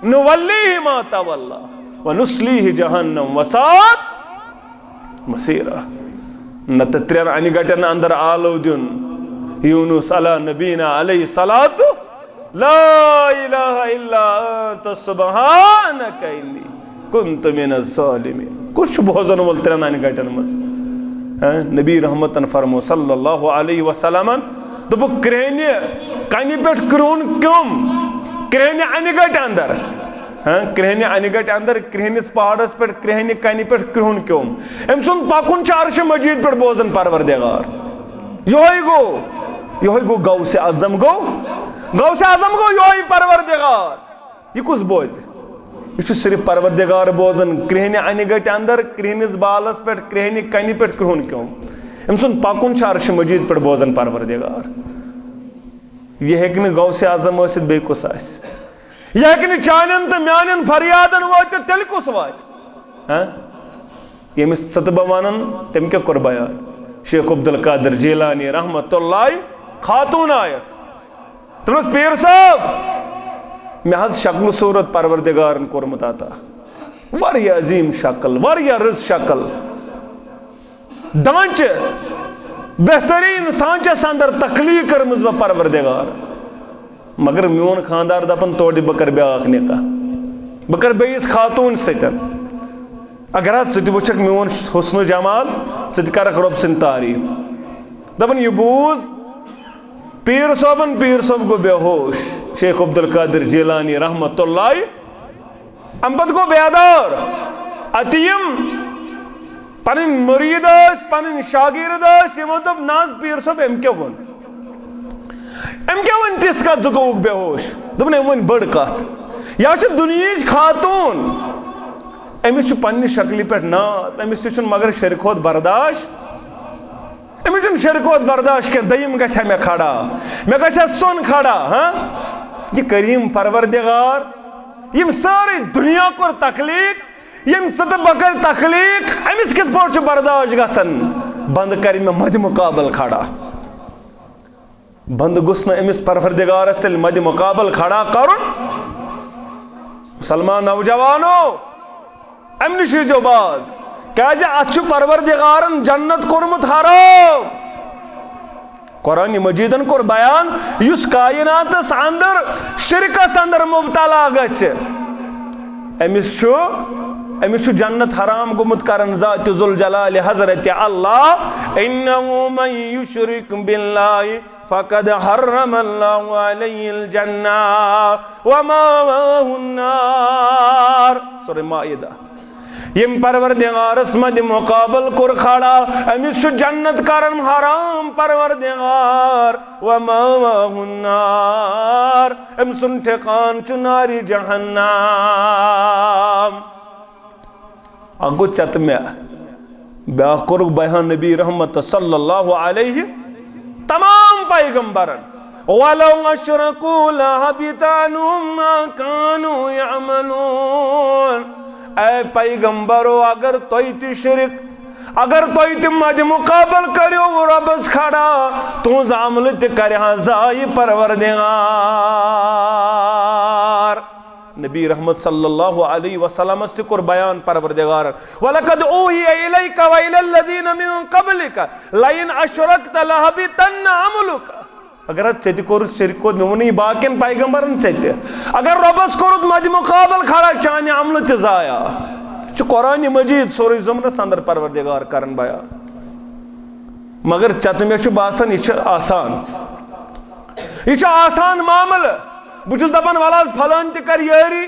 نُوَلِّیہِ ما تَوَلَّا وَنُصْلِیہِ جَہَنَّمَ وَسَاءَتْ مصیرا۔ نتہٕ ترٛٮ۪ن انہِ گٹن اندر آلو دیُن۔ یونس علیٰ نبینا علیہ الصلوۃ، لا الہ الا انت سبحانک انی کنت من الظالمین۔ کُس چھُ بوزن وول ترٛٮ۪ن انہِ گٹن منٛز؟ ہاں، نبی رحمتن فرمو صلی اللہ علیہ وسلمن، دوٚپُکھ، کرٛہنہِ کنہِ پٮ۪ٹھ کرٛہُن کیوٚم، کرٛہنہِ انہِ گٹہِ اندر۔ ہاں، کرٛہنہِ انہِ گٹہِ اندر، کرٛہنِس پہاڑس پٮ۪ٹھ، کرٛہنہِ کنہِ پٮ۪ٹھ کرٛہُن کیوٚم۔ أمۍ سُنٛد پکُن چھُ عرشِ مجید پٮ۪ٹھ بوزان پروردگار۔ یہوے گوٚو، یہوے گوٚو غوث اعظم گوٚو، غوث اعظم گوٚو یہوے پروردگار۔ یہِ کُس بوزِ؟ یہِ چھُ صرف پروردگار بوزان۔ کرٛہنہِ انہِ گٹہِ اندر، کرٛہنِس بالس پٮ۪ٹھ، کرٛہنہِ کنہِ پٮ۪ٹھ کرٛہُن کیوٚم۔ أمۍ سُنٛد پکُن چھُ عرشِ مجید پٮ۪ٹھ بوزان پروردگار۔ یہِ ہیٚکہِ نہٕ غوث اعظم ٲسِتھ، بیٚیہِ کُس آسہِ؟ یہِ ہیٚکہِ نہٕ چانٮ۪ن تہٕ میانٮ۪ن فریادن وٲتِتھ، تیٚلہِ کُس واتہِ؟ ہاں؟ ییٚمِس ژٕ تہٕ بہٕ ونان، تٔمۍ کیٛاہ کوٚر بیان؟ شیخ عبدالقادر جیلانی رحمت اللہ خاتون آیس۔ دوٚپنس، "پیر صٲب، مےٚ حظ شکلہٕ صوٗرت پروردگارن کوٚرمُت عطا۔ واریاہ عظیٖم شکل، واریاہ رٕژ شکل۔" ڈانچہ، بہترین سانچس اندر تخلیق کٔرمٕژ مےٚ پروردگار۔ مگر میون خاندار دپان، "تورٕ دِ، بہٕ کرٕ بیاکھ نکاح، بہٕ کرٕ بیٚیِس خاتون سۭتۍ۔" اگر حظ ژٕ تہِ وٕچھکھ میون حسن و جمال، ژٕ تہِ کرکھ رۄب سٕنٛدۍ تعریٖف۔ دَپان، یہِ بوٗز پیٖر صٲبن، پیٖر صٲب گوٚو بے ہوش، شیخ عبدالقادر جیلانی رحمت اللہ۔ اَمہِ پتہٕ گوٚو بیدار۔ اَتہِ یِم پنٕنۍ مُریٖد ٲسۍ، پنٕنۍ شاگرد ٲسۍ، یِمو دوٚپ، نہ حظ پیٖر صٲب، أمۍ کیٛاہ ووٚن؟ أمۍ کیٛاہ ووٚن تِژھ کَتھ، ژٕ گوٚوُکھ بے ہوش؟ دوٚپُن، أمۍ ووٚن بٔڑ کَتھ۔ یا چھِ دُنیہٕچ خاتوٗن، أمِس چھُ پننہِ شکلہِ پٮ۪ٹھ ناز، أمِس تہِ چھُنہٕ مگر شرِ کھۄتہٕ برداش، أمِس چھُنہٕ شرِ کھۄتہٕ برداش کینٛہہ، دوٚیِم گژھِ ہا مےٚ کھڑا، مےٚ گژھِ ہا سۄن کھڑا، ہاں؟ یہِ کریم پروردگار، یِم سٲرٕے دُنیا کوٚر تخلیٖق، یِم ژٕ تہٕ بہٕ کٔرۍ تخلیٖق، أمِس کِتھ پٲٹھۍ چھُ برداش گژھان؟ بنٛدٕ کرِ مےٚ مدِ مُقابل کھڑا۔ بنٛدٕ گوٚژھ نہٕ أمِس پروردگارس تیٚلہِ مدِ مُقابل کھڑا کرُن؟ مسلمان نوجوانو، امہِ نِش ٲسۍزیو باز، کیازِ اتھ چھُ پروردگارن جنت کوٚرمُت حرام۔ قرآن مجیدن کوٚر بیان، یُس کائناتس اندر شرکس اندر مبتلا گژھِ، أمِس چھُ، أمِس چھُ جنت حرام گوٚمُت کرن ذات ذوالجلال حضرت اللہ۔ انہ من یشرک باللہ فقد حرم اللہ علیہ الجنہ ومأواہ النار۔ سورہ مائدہ۔ یِم پروردگارس مدِ مقابل کوٚر کھڑا، أمِس چھُ جنت کرن حرام پروردگار، ومأواہ النار، أمۍ سُنٛد ٹھکان چھُ نارِ جہنم۔ اکھ گوٚو ژےٚ تہٕ مےٚ، بیٛاکھ کوٚرُکھ بیان نبی رحمت صلی اللہ علیہ، تمام پیغمبرن، ولو اشرکوا لحبط عنہم ما کانوا یعملون۔ اے پیغمبرو، اگر تۄہہِ تہِ شرک، اگر تۄہہِ تہِ مدِ مقابل کٔرِو رۄبس کھڑا، تُہنٛز عملہٕ تہِ کرِ ہا ضایع پروردگار۔ نبی رحمت صلی اللہ علیہ وسلمس تہِ کوٚر بیان پروردگارن، وَلَقَدْ أُوحِيَ إِلَيْكَ وَإِلَى الَّذِينَ مِن قَبْلِكَ لَئِنْ أَشْرَكْتَ لَحَبِطَنَّ عَمَلُكَ۔ اگر حظ ژےٚ تہِ کوٚرُتھ شرک، کوٚر، مےٚ ووٚنُے باقین پیغمبرن ژےٚ تہِ، اگر رۄبس کوٚرُتھ مدِ مقابل کھڑا، چانہِ عملہٕ تہِ ضایع۔ یہِ چھُ قرآن مجید سورہ زمرس اندر پروردگار کران بیان۔ مگر ژےٚ تہٕ مےٚ چھُ باسان، یہِ چھُ آسان۔ یہِ چھُ آسان معاملہٕ۔ بہٕ چھُس دَپان، وَلہٕ حظ، پھلٲنۍ تہِ کَرِ یٲری۔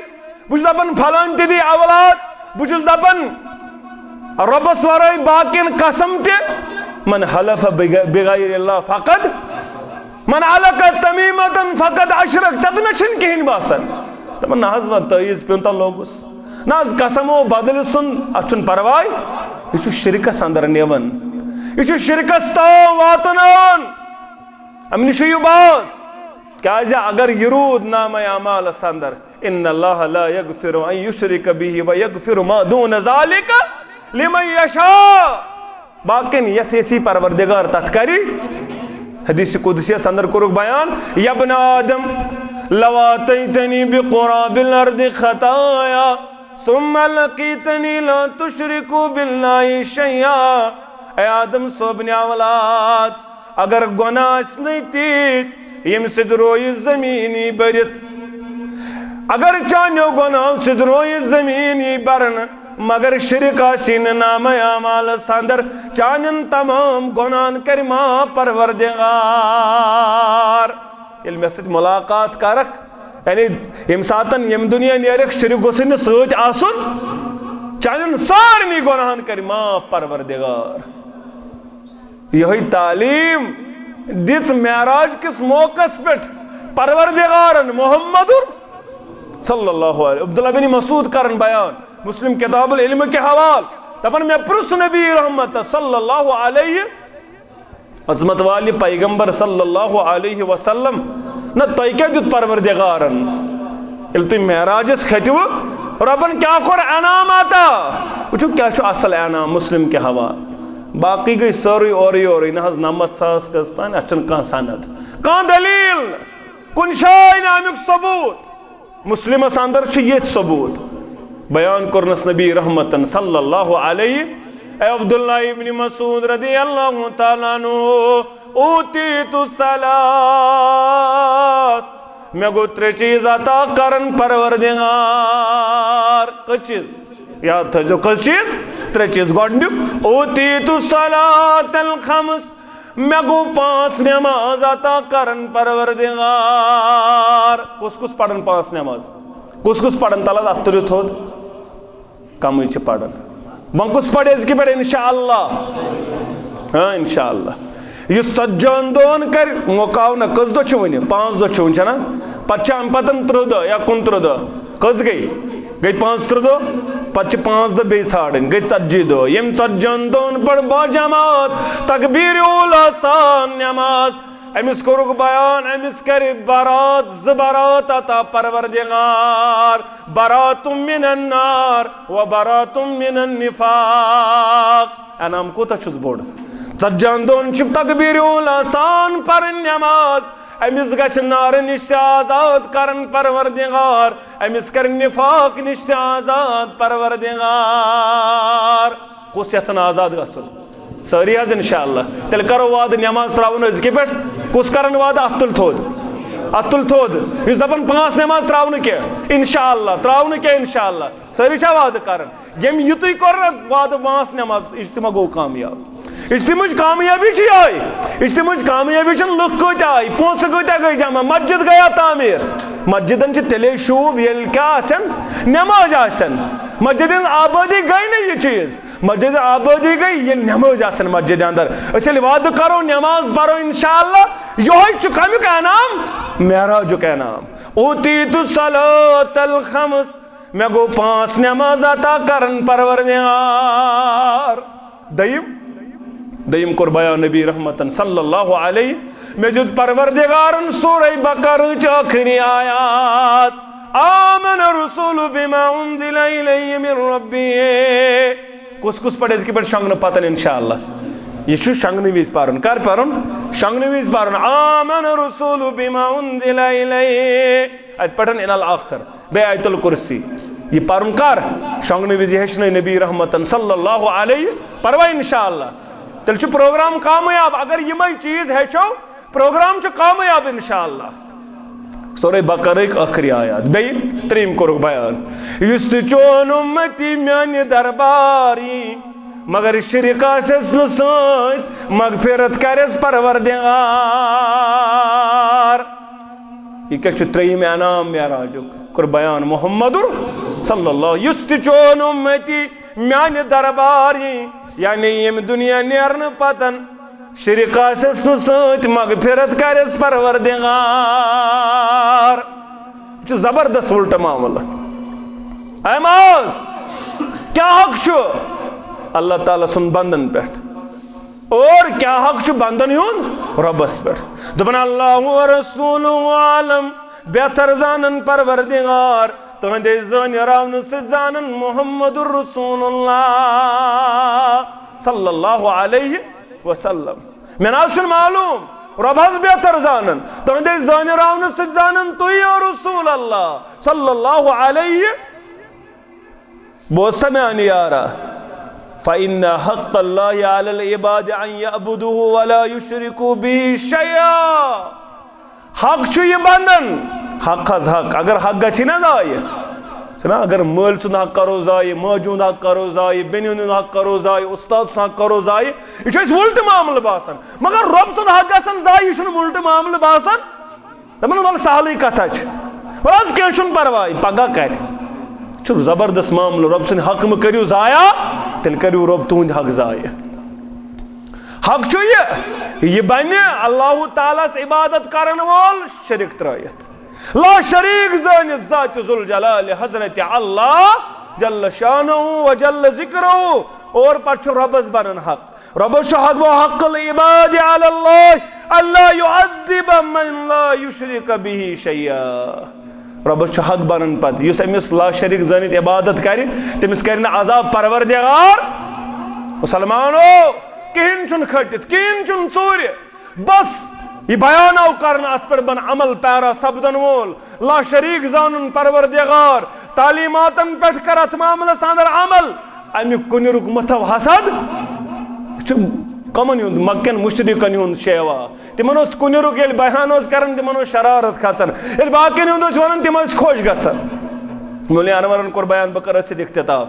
بہٕ چھُس دَپان، پھلٲنۍ تہِ دی اولاد۔ بہٕ چھُس دَپان، رۄبَس وَرٲے باقیَن قسم تہِ۔ من حلف بغ-، بغیر اللہ فقد، من علق تمیمة فقد اشرک۔ ژےٚ تہٕ مےٚ چھُنہٕ کِہیٖنۍ باسان۔ دَپان، نہ حظ، وۄنۍ تٲویٖز پیوٚن تہٕ لوٚگُس۔ نہ حظ، قسم و بدلہٕ سُنٛد، اَتھ چھُنہٕ پرواے۔ یہِ چھُ شرکَس اندر نِوان۔ یہِ چھُ شرکَس تام واتناوان۔ اَمہِ نِش چھُ یہِ باز۔ کیازِ اگر یہِ روٗد نامہ اعمالس اندر، ان اللہ لا یغفر ان یشرک بہ و یغفر ما دون ذالک لمن یشاء، باقین یتھ یژھی پروردگار تتھ کری۔ حدیث قدسیس اندر کوٚرُکھ بیان، یبن آدم لو آتیتنی بقراب الارض خطایا ثم لقیتنی لا تشرک باللہ شیئا۔ اے آدم صٲبنہِ اولاد، اگر گۄناہ آسہِ نہٕ تیٖتۍ، ییٚمہِ سۭتۍ رویہِ زٔمیٖن یی بٔرِتھ، اگر چانیو گۄناہو سۭتۍ رویہِ زٔمیٖن یی بَرنہٕ، مگر شرک آسی نہٕ نامہ اعمالس اندر، چانٮ۪ن تمام گۄناہن کرِ معاف پروردگار۔ ییٚلہِ مےٚ سۭتۍ ملاقات کرکھ، یعنی ییٚمہِ ساتن ییٚمہِ دُنیا نیرکھ، شرک گوٚژھُے نہٕ سۭتۍ آسُن، چانٮ۪ن سارنٕے گۄناہن کرِ معاف پروردگار۔ یہے تعلیم دِژ معراج کِس موقعس پٮ۪ٹھ پروردگارن محمد صلی اللہ علیہ۔ عبداللہ بن مسعود کرن بیان، مسلم کتاب العلم کے حوال، دپان، مےٚ پرُژھ نبی رحمت صلی اللہ علیہ، عظمت والہِ پیغمبر صلی اللہ علیہ وسلم، نہ تۄہہِ کیٛاہ دیُت پروردگارن؟ ییٚلہِ تُہۍ معراجس کھٔتِوٕ، رۄبن کیٛاہ کوٚر انعام عطا؟ وٕچھِو کیٛاہ چھُ اصل انعام، مسلم کے حوال۔ باقٕے گٔے سٲرٕے اورٕ یورٕے، نہ حظ نمتھ ساس کٔژ تام، اتھ چھُنہٕ کانٛہہ سند، کانٛہہ دلیل نہٕ، کُنہِ جایہِ نہٕ امیُک ثبوت۔ مسلمس اندر چھُ ییٚتہِ ثبوت۔ بیان کوٚرنس نبی رحمتن صلی اللہ علیہ، اے عبداللہ ابن مسعود رضی اللہ تعالیٰ عنہ، اوتیت الثلاث، مےٚ گوٚو ترٛےٚ چیٖز عطا کرن پروردگار۔ کٔژ چیٖز؟ یاد تھٲیزیو، کٔژ چیٖز؟ ترٛےٚ چیٖز۔ گۄڈٕنیُک، اوتیت صلاۃ الخمس، مےٚ گوٚو پانٛژھ نٮ۪ماز عطا کرن پروردگار۔ کُس کُس پرن پانٛژھ نٮ۪ماز؟ کُس کُس پرن؟ تَلہٕ حظ اَتھ تُلِو تھوٚد۔ کمٕے چھِ پران۔ وۄنۍ کُس پرِ أزکہِ پٮ۪ٹھ؟ انشاءاللہ۔ ہاں، انشاءاللہ۔ یُس ژتجی ہن دۄہن کرِ مقاونہ، کٔژ دۄہ چھِ وُنہِ؟ پانٛژھ دۄہ چھِ وُنہِ، چھَنا؟ پتہٕ چھِ اَمہِ پتہٕ ترٕٛہ دۄہ یا کُنترٕٛہ دۄہ۔ کٔژ گٔے؟ گٔے پانٛژترٕٛہ دۄہ۔ پتہٕ چھِ پانٛژھ دۄہ بیٚیہِ ژھانڈٕنۍ، گٔے ژتجی دۄہ۔ ییٚمہِ ژتجی ہن دۄہن پٔر با جماعت تکبیر اولا سان نماز، أمِس کوٚرُکھ بیان، أمِس کرِ برات، زٕ برات عطا پروردگار، برات من النار و برات من النفاق۔ انعام کوٗتاہ چھُس بوٚڑ؟ ژتجی ہن دۄہن چھِ تکبیر اولا سان پرٕنۍ نماز، أمِس گژھِ نارٕ نِش تہِ آزاد کرن پروردگار، أمِس کرِ نفاق نِش تہِ آزاد پروردگار۔ کُس یژھان آزاد گژھُن؟ سٲری حظ انشاءاللہ۔ تیٚلہِ کرو وعدٕ نٮ۪ماز ترٛاوُن أزکہِ پٮ۪ٹھ۔ کُس کرن وعدٕ؟ اَتھ تُل تھوٚد، اَتھ تُل تھوٚد۔ یُس دپان پانٛژھ نٮ۪ماز ترٛاونہٕ کینٛہہ، انشاءاللہ ترٛاونہٕ کینٛہہ، انشاءاللہ۔ سٲری چھا وعدٕ کران؟ ییٚمۍ یُتُے کوٚر نہ وعدٕ پانٛژھ نٮ۪ماز، اجتماع گوٚو کامیاب۔ اجتماعٕچ کامیٲبی چھِ یِہوٚے۔ اجتماعٕچ کامیٲبی چھِنہٕ لُکھ کۭتیٛاہ آیہِ، پونٛسہٕ کۭتیٛاہ گٔے جمع، مسجد گٔیا تعمیٖر۔ مسجدن چھِ تیٚلے شوٗب ییٚلہِ کیٛاہ آسن؟ نٮ۪مازِ آسن۔ مسجد ہٕنٛز آبٲدی گٔے نہٕ یہِ چیٖز۔ مسجد آبٲدی گٔے ییٚلہِ نٮ۪مٲزۍ آسن مسجدِ اندر۔ أسۍ ییٚلہِ وعدٕ کرو، نٮ۪ماز پرو، انشاءاللہ، یِہوٚے چھُ کمیُک انعام؟ معراجُک انعام۔ اوتیت الصلاۃ الخمس، مےٚ گوٚو پانٛژھ نٮ۪ماز عطا کرن پروردگار۔ دوٚیِم، دوٚیِم کوٚر بیان نبی رحمتن صلی اللہ علیہ، مےٚ دیُت پروردگارن سورہ بقرٕچ ٲخری آیات، آمن الرسول بما انزل الیہ من ربہ۔ کُس کُس پرِ أزکہِ پٮ۪ٹھ شۄنٛگنہٕ پتن انشاءاللہ؟ یہِ چھُ شۄنٛگنہٕ وِزِ پرُن۔ کر پرُن؟ شۄنٛگنہٕ وِزِ پرُن۔ آمن الرسول بما انزل الیہ۔ اتہِ پٮ۪ٹھ الی آخر۔ بیٚیہِ آیت الکرسی۔ یہِ پرُن کر؟ شۄنٛگنہٕ وِزِ ہیٚچھنٲے نبی رحمتن صلی اللہ علیہ۔ پروا انشاءاللہ۔ تیٚلہِ چھُ پروگرام کامیاب۔ اگر یِمے چیٖز ہیٚچھو، پروگرام چھُ کامیاب انشاءاللہ۔ سورہ بقرٕکۍ ٲخری آیات۔ بیٚیہِ ترٛیٚیِم کوٚرُکھ بیان۔ یُس تہِ چون اُمتی میانہِ دربار یی، مگر شرک آسٮ۪س نہٕ سۭتۍ، مغفرت کرٮ۪س پروردگار۔ یہِ کیٛاہ چھُ ترٛیٚیِم انعام معراجُک؟ کوٚر بیان محمد صلی اللہ، یُس تہِ چون اُمتی میانہِ دربار یی، یعنی ییٚمہِ دُنیا نیرنہٕ پتن شرک آسٮ۪س نہٕ سۭتۍ، مغفرت کرٮ۪س پروردگار۔ یہِ چھُ زبردست وُلٹہٕ معاملہٕ۔ اے معاذ، کیٛاہ حق چھُ اللہ تعالیٰ سُنٛد بندن پٮ۪ٹھ؟ اور کیٛاہ حق چھُ بندن ہُنٛد رۄبس پٮ۪ٹھ؟ دوٚپُن، اللہ و رسولہ عالم، بہتر زانن پروردگار، تُہنٛدے زٲنہِ راونہٕ سۭتۍ زانن محمد رسول اللہ صلی اللہ علیہ وسلم۔ مےٚ نہ حظ چھُنہٕ معلوم، رۄب حظ بہتر زانن، تُہنٛدے زٲنہِ راونہٕ سۭتۍ زانن تُہۍ یا رسول اللہ صلی اللہ علیہ۔ بوز سا میانہِ یارا، فإن حق اللہ علی العباد ان یعبدوہ ولا یشرکوا بہ شیئا۔ حق چھُ یہِ بندن، حق حظ حق، اگر حق گژھِ نا ضایع، چھُنا؟ اگر مٲلۍ سُنٛد حق کرو ضایع، ماجہِ ہُنٛد حق کرو ضایع، بیٚنہِ ہُنٛد حق کرو ضایع، اُستاد سُنٛد حق کرو ضایع، یہِ چھُ اَسہِ وُلٹہٕ معاملہٕ باسان۔ مگر رۄب سُنٛد حق گژھن ضایع، یہِ چھُنہٕ وُلٹہٕ معاملہٕ باسان۔ دَپان، وَلہٕ سہلٕے کَتھا چھِ، وَلہٕ حظ کینٛہہ چھُنہٕ پَرواے، پَگاہ کَرِ۔ چھُ زبردست معاملہٕ، رۄب سٕنٛدۍ حق مہٕ کٔرِو ضایع، تیٚلہِ کٔرِو رۄب تُہُنٛد حق ضایع۔ حق چھُ یہِ، یہِ بَنہِ اللہ تعالیٰ ہَس عبادت کَرَن وول شرک ترٛٲیِتھ۔ لا شریک زٲنِتھ ذاتِ ذوالجلال حضرت اللہ جل شانہ و جل ذکرہ، اور پَتہٕ چھُ رۄبَس بَنان حق۔ رۄبَس چھُ حق، وحق العباد علی اللہ الا یعذب من لا یشرک بہ شیئا۔ رۄبَس چھُ حق بَنان پَتہٕ، یُس أمِس لا شریک زٲنِتھ عبادت کَرِ، تٔمِس کَرِ نہٕ عذاب پروردگار۔ مُسلمانو، کِہیٖنۍ چھُنہٕ کھٔٹِتھ، کِہیٖنۍ چھُنہٕ ژوٗرِ۔ بس، یہِ بیان آو کرنہٕ، اتھ پٮ۪ٹھ بن عمل پیرا سپدن وول، لا شریک زانُن پروردگار، تعلیماتن پٮ۪ٹھ کر اتھ معاملس اندر عمل۔ امیُک کُنہِ رُک مہ تھاو حسد۔ یہِ چھُ کمن ہُنٛد؟ مکہ کٮ۪ن مشرکن ہُنٛد شیوا۔ تِمن اوس کُنہِ رُک، ییٚلہِ بیان اوس کران، تِمن اوس شرارت کھژان۔ ییٚلہِ باقین ہُنٛد اوس ونان، تِم ٲسۍ خۄش گژھان۔ مولوی انورن کوٚر بیان، بہٕ کرٕ أتھۍ سۭتۍ اختتام۔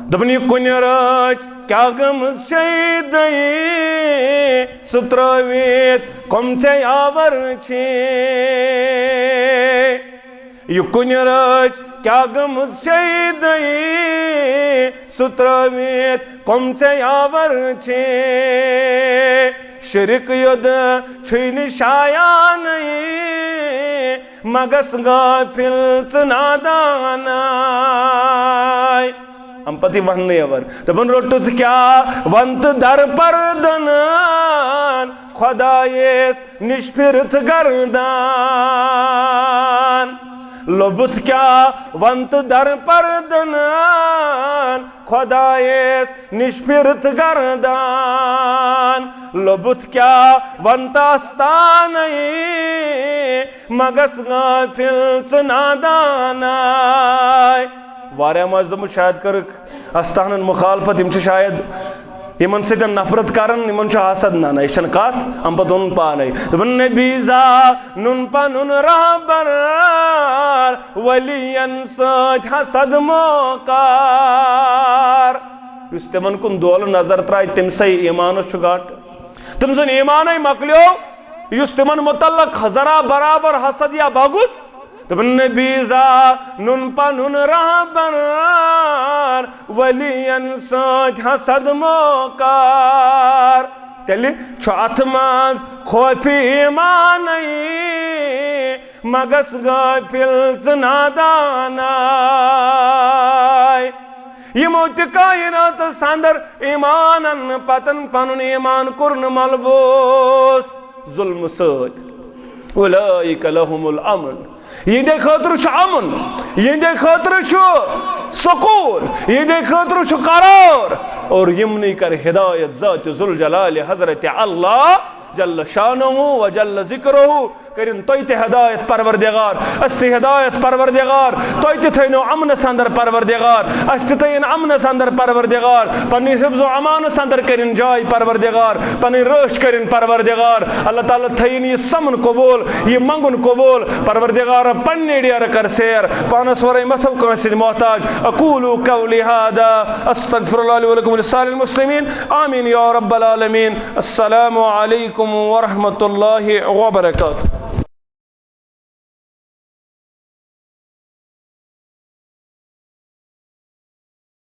دوٚپُن، یہِ کُنہِ رٲچھ کیٛاہ گٔمٕژ چھے دٔے، سُہ ترٛٲوِتھ کۄم ژےٚ یاور چھے۔ یہِ کُنہِ رٲچھ کیٛاہ گٔمٕژ چھے دٔے، سُہ ترٛٲوِتھ کۄم ژےٚ یاور چھے۔ شرک یوٚد چھُے نہٕ شایانٕے، مگس غافل ژٕ ناداناے۔ اَمہِ پتہٕ یہِ وننہٕ یور۔ دَپان، روٚٹُتھ کیٛاہ وَن تہٕ در پردنان، خۄدایس نِش پھِرتھ گردان۔ لوٚبُتھ کیٛاہ وَن تہٕ در پردنان، خۄدایس نِش پھِرتھ گردان۔ لوٚبُتھ کیٛاہ وَن تہٕ استانَے، مگس غافل ژٕ ناداناے۔ واریاہ ماز دوٚپمُت، شاید کٔرٕکھ استانن مخالفت، یِم چھِ شاید یِمن سۭتۍ نفرت کران، یِمن چھُ حسد۔ نہ، نہ، یہِ چھَنہٕ کتھ۔ اَمہِ پتہٕ ووٚنُن پانے، دوٚپُن، نبی زانُن پنُن رہبر، ؤلین سۭتۍ حسد موکار۔ یُس تِمن کُن دولہٕ نظر ترایہِ، تٔمۍ سٕے ایمانس چھُ گاٹہٕ۔ تٔمۍ سُنٛد ایمانٕے مۄکلیو، یُس تِمن متعلق ذرا برابر حسد یا بغض۔ دوٚپُن، نبی زانُن پنُن رہبر، ؤلین سۭتۍ حسد موکار۔ تیٚلہِ چھُ اتھ منٛز خوفِ ایمانٕے، مگس غافل ژٕ ناداناے۔ یِمو تہِ کائناتس اندر ایمان اننہٕ پتن پنُن ایمان کوٚر نہٕ ملبوس ظلمہٕ سۭتۍ۔ اولئک لہم الامن، یِہنٛدے خٲطرٕ چھُ امن، یِہنٛدے خٲطرٕ چھُ سکون، یِہنٛدے خٲطرٕ چھُ قرار۔ اور یِمنٕے کر ہدایت ذات ذوالجلال حضرت اللہ جل شانہ و جل ذکرہ۔ کٔرِن تۄہہِ تہِ ہدایت پروردگار، اَسہِ تہِ ہدایت پروردگار، تۄہہِ تہِ تھٲینو امنس اندر پروردگار، اَسہِ تہِ تھٲیِن امنس اندر پروردگار، پننِس حفظ و امانس اندر کٔرِن جاے پروردگار، پنٕنۍ رٲچھ کٔرِن پروردگار۔ اللہ تعالیٰ تھٲیِن یہِ سمن قبول، یہِ منگُن قبول۔ پروردگار، پننہِ ڈیرٕ کر سیر، پانس ورٲے مہ تھاو کٲنٛسہِ سۭتۍ محتاج۔ اقول قولی هذا، استغفر الله لي ولكم ولسائر المسلمين۔ آمين يا رب العالمين۔ السلام عليكم ورحمة الله وبركاته۔